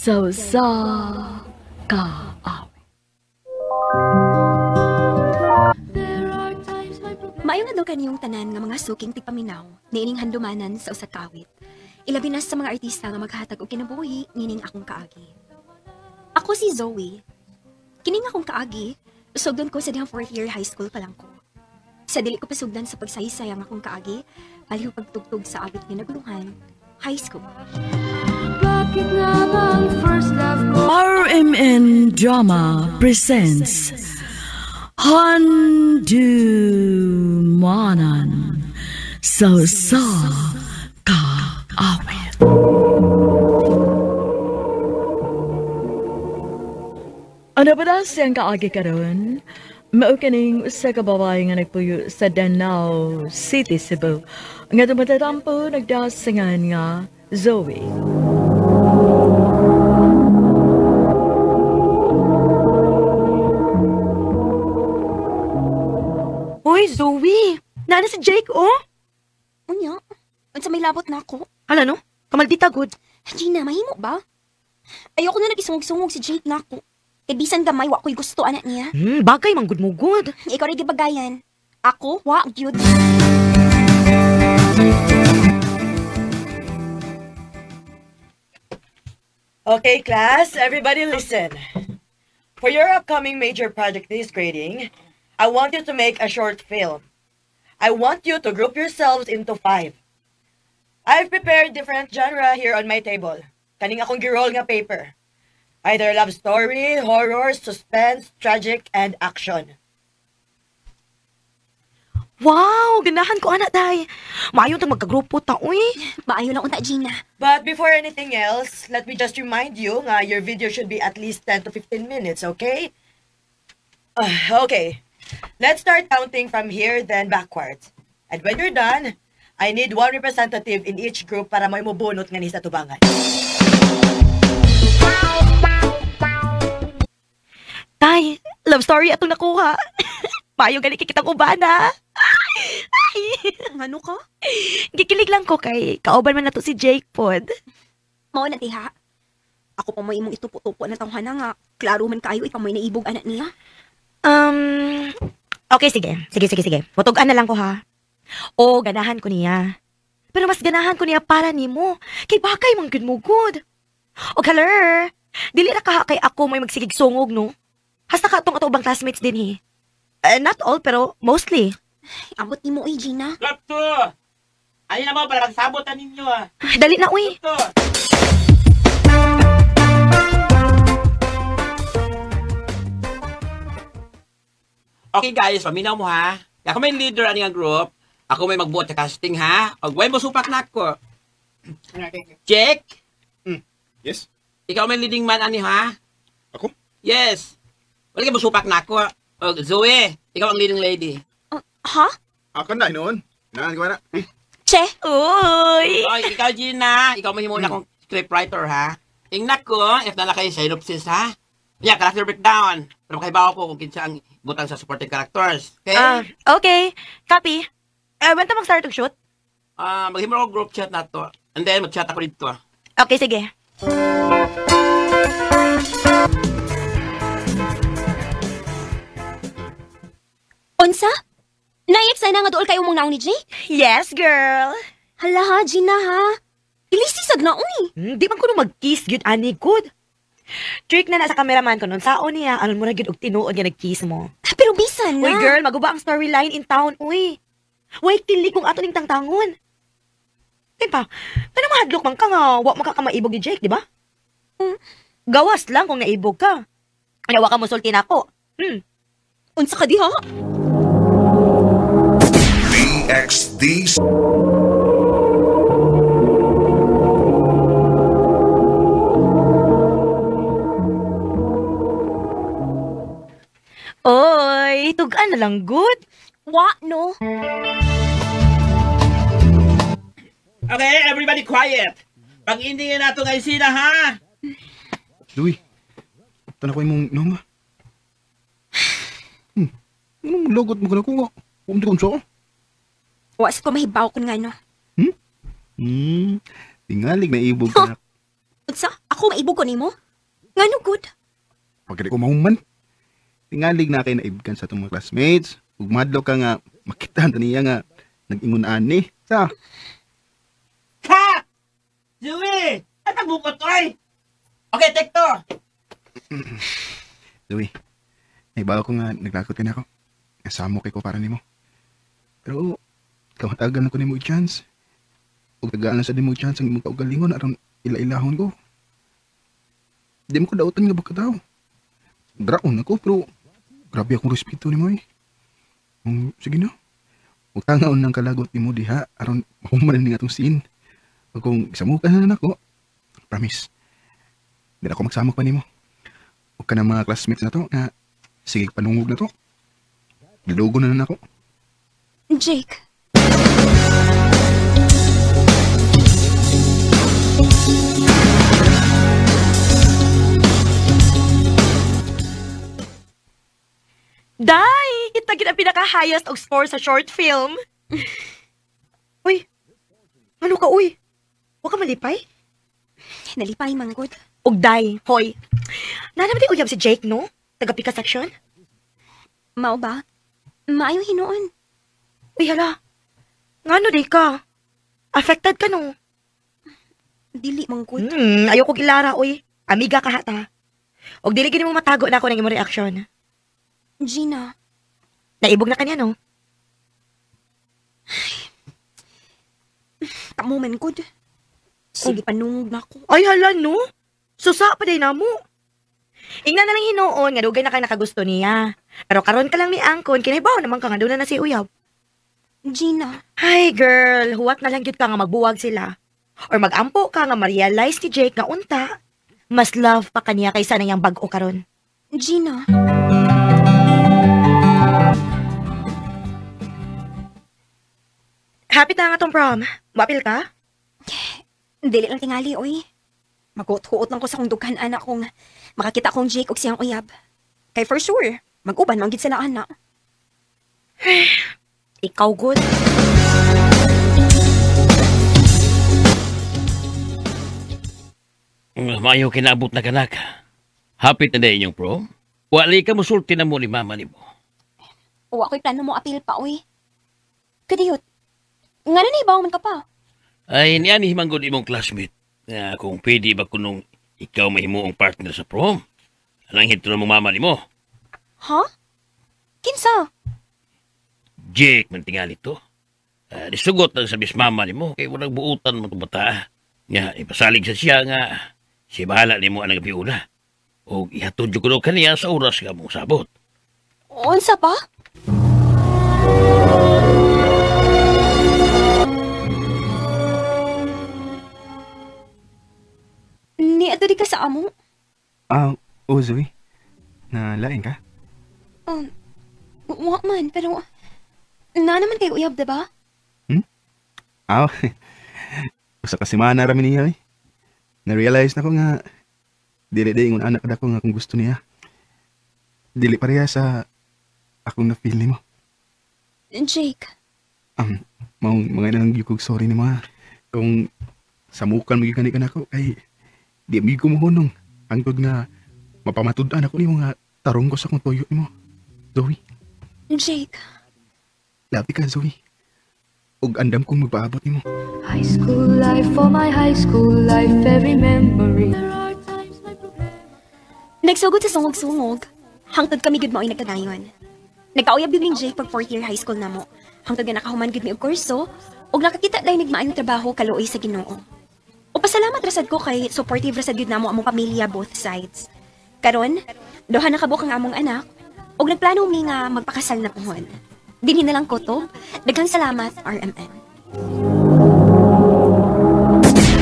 Sa usa ka awit. Maayong adlaw kaniyong tanan nga mga suking tigpaminaw niining handumanan sa usa ka awit. Ilabi na sa mga artista nga maghatag og kinabuhi nining akong kaagi. Ako si Zoe. Kining akong kaagi, sugdon ko sa dihang 4th year high school pa lang ko. Sa dili ko pasugdan sa pagsaysay ang akong kaagi, palihog pagtugtog sa awit nga naguluhan, high school. Bakit nga bang first love ko? RMN Drama presents Handumanan sa usa ka awit. Ano ba na siyang kaagi karon? Mao kining usa ka babae nga nagpuyo sa Danao City, Cebu. Nga dumatatampo nagdasingan nga Zoe. Uy, Zoe! Naana si Jake, oh? Unya, unsa may labot na ako? Hala, no? Kamaldita, good. Gina, mahimo ba? Ayoko na nagisungog-sungog si Jake na ako. Kay bisan gamay, wa ko'y gusto anak niya. Bagay, manggod mo, good. Ikaw rin gibagayan. Ako, wa, gyud. Okay, class, everybody listen. For your upcoming major project this grading, I want you to make a short film. I want you to group yourselves into 5. I've prepared different genre here on my table. Kaning akong giroll nga paper. Either love story, horror, suspense, tragic, and action. Wow! Ganahan ko, anak, day. Maayo tang magkagrupo ta, uy. Maayo lang unta, Gina. But before anything else, let me just remind you nga your video should be at least 10 to 15 minutes, okay? Okay. Let's start counting from here, then backwards. And when you're done, I need one representative in each group para may mubunot nga ni sa tubangan. Tay, love story atong nakuha. Maayo gani kitang ubana. Ano ka? Gikilig lang ko kay kauban man nato si Jake pod. Mao na diha. Ako pa mo imong itupo-tupo na tawhana nga. Klaro man kayo ikaw may naibog anak niya. Okay, sige. Sige. Mutug-an na lang ko ha. O, ganahan ko niya. Pero mas ganahan ko niya para nimo. Kay bakay man gud mo good. O kaler, dili ra kaha kay ako may magsigig sungog no. Hasta ka atong ato ubang classmates din he. Not all pero mostly. Ay, ambot nimo oy Gina. Group 2. Ayun na mo para magsabot na ninyo ah. Ay, dali na uy. Group 2. Okay guys, paminaw mo ha. Ako may leader ani nga group. Ako may magbuot sa casting ha. Og way mo supak na ako. Jake? Yes? Ikaw may leading man ani ha? Ako? Yes. Wala ka mo supak na ako. Og Zoe, ikaw ang leading lady. Ha? Ako na noon. Naan ko na. Che? Uy. Oy, ikaw Gina, ikaw may himuna akong scriptwriter ha. Tingnan ko if nala kayo synopsis ha. Yeah, character breakdown. Pero makahibaw ko kung kinsa ang butang sa supporting characters. Okay? Okay. Copy. When ta mag-start og shoot? Maghimo ako group chat na to. And then mag-chat ako dito. Okay, sige. Unsa? Naik sana nga dool kayo mong naong ni Jake? Yes, girl. Hala ha, Gina ha. Ilisisag na uy. Di man ko nung mag-kiss gyud ani good. Trick na na sa cameraman ko nun. Sao niya, anon mo na gyud og tinuod nga nag-kiss mo. Pero bisan na. Uy, girl, maguba ang storyline in town, uy. Uy, kilig kung ato ning tangtangon. Di pa, pero mahadlok man ka nga, wa makakamaibog ni Jake, di ba? Gawas lang kung naibog ka. Ano, wa ka musulti na ako. Unsa ka diha? DXD. Oy, tugan na lang good. Wa, no? Okay, everybody quiet. Pag-indingin na ito ngayon sila, ha? Louie, tanah ko imong nonga. Anong logot mo ka na ko nga? Huwag mo sa. Wa sa ko mahibaw kun nga, no? Tingalig na ibog ka na. Unsa? Ako maibog ko nimo? Ngano good? Pagkali ko mahuman. Tingalig na kay naibgan sa itong mga classmates. Ug madlo ka nga makita na niya nga nag-ingon ani. Sa? Cut! Zoe! At ang bukot ko ay! Okay, take two! Zoe, naibaw ko nga naglakot ka na ako. Nasamo kay ko para nimo. Pero, kamatagan na ko nimo i-chance. Ug tagaan na sa nimo i-chance ang imong kaugalingon aron ila-ilahon ko. Di mo ko dautan nga baka daw. Graon ako, pero grabe akong respeto nimo eh. Sige na. Huwag ka nga unang kalagot nimo diha aron mahuman ni atong scene. Ug kung isamukan na nako, promise. Di na ako magsamok pa nimo. Huwag ka na mga classmates na to nga sige panungog na to. Gilugo na nako. Jake. Day! Kita gid ang pinaka-highest og score sa short film. Uy! Ano ka, uy? Wa ka malipay? Nalipay, manggod. Og day, hoy. Nanaman di uyab si Jake, no? Taga-pika section? Mao ba? Maayong hinuon. Uy, hala. Ngano di ka? Affected ka, no? Dili, manggod. Ayaw kong ilara, uy. Amiga ka hata. Og dili gini mo matago na ako ng imong reaction. Gina. Naibog na kanya, no? Ay, kamo man, good. Sige, panungog na ako. Ay, hala, no? Susa pa day na mo. Ingnan na lang hinuon, nga dugay na kang nakagusto niya. Pero karon ka lang ni Angkon, kinahibaw naman ka nga doon na si Uyab. Gina. Ay, girl, huwat na lang gyud ka nga magbuwag sila. Or magampo ka nga ma-realize ni Jake nga unta, mas love pa kaniya kaysa na niyang bag-o karon. Gina. Happy na nga tong prom. Mapil ka? Dili lang tingali, oy. Maguot-huot lang ko sa kong dughan, anak, kung makakita kong Jake og siyang uyab. Kay for sure, mag-uban man gid sila, anak. Ikaw, good. Maayo kinabot na kanak. Hapit na na inyong prom. Wali ka musulti na mo ni mama ni mo. O ako'y plano mo apil pa, oy. Kadiyot, nga na naibaw man ka pa. Ay, niyan himanggod imong classmate. Na kung pwede ba kunong ikaw mahimuong partner sa prom. Anang hito na mong mama ni mo. Ha? Kinsa? Jake, man tingali to. Nisugot lang sa bis mama ni mo. Kaya walang buutan mo itong bata. Nga, ipasalig sa siya nga. Siya bahala ni mo ang nagapiuna. O ihatod ko daw kaniya sa oras nga mong sabot. Unsa pa? Ni ato di ka sa amo? Oo, Zoe. Nalain ka? Wa man, pero na naman kay uyab, diba? Usa ka semana rami niya eh. Na-realize na ko nga dili di ingon anak kada ko nga kung gusto niya. Dili pareha sa akong na-feel nimo. Jake. Maong mga nang gyud kog sorry nimo ha. Kung samukan mo gyud kani kanako kay di mi ko mohunong. Hangtod nga mapamatud-an ako nimo nga tarong ko sa akong tuyo nimo. Zoe. Jake. Labi ka, Zoe. Ug andam kong magpaabot nimo. High school life, for my high school life, every memory. Nagsugod sa sungog-sungog. Hangtod kami gud mao'y nagkadayon. Nagkauyab gud ning Jake pag fourth year high school namo. Hangtod nga nakahuman gud mi og kurso ug nakakita dahil nagmaayong trabaho kaluoy sa Ginoo. O pasalamat rasad ko kay supportive rasad gud namo among pamilya both sides. Karon, duha na kabuk ang among anak ug nagplano mi nga magpakasal na puhon. Dinhi na lang kutob. Daghang salamat, RMN.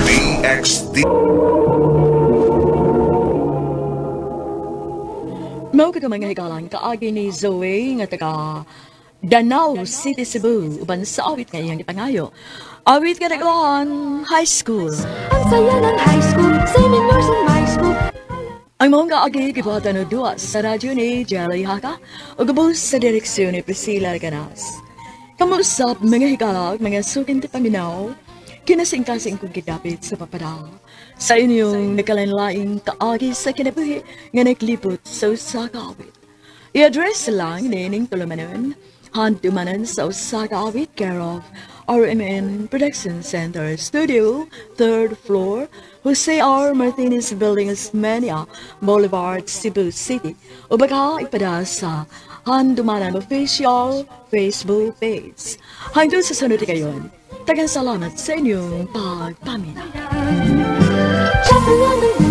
DXD. Mao ka mga higalan kaagi ni Zoe nga taga Danao City, Cebu, uban sa awit nga iyang gipangayo. Awit nga naglahan high school. Ang saya ng high school, same in yours and my school. Ang maong kaagi gibuhatan og duwa sa radyo ni Jelly Haka ug ubos sa direksyon ni Priscilla Ganas. Kamusap mga higalag, mga suking ti paminaw, Kinasingkasing kong gidapit sa papadal sa inyong nakalain-laing kaagi sa kinabuhi nga naglibot sa usa ka awit. I-address lang nining tulumanon, Handumanan sa usa ka awit, care of RMN Production Center Studio, third floor, Jose R. Martinez Building, Osmeña Boulevard, Cebu City. O baka ipada sa Handumanan Official Facebook page. Hangtod sa sunod kayon, daghang salamat sa inyong pagpaminaw. Jumping on the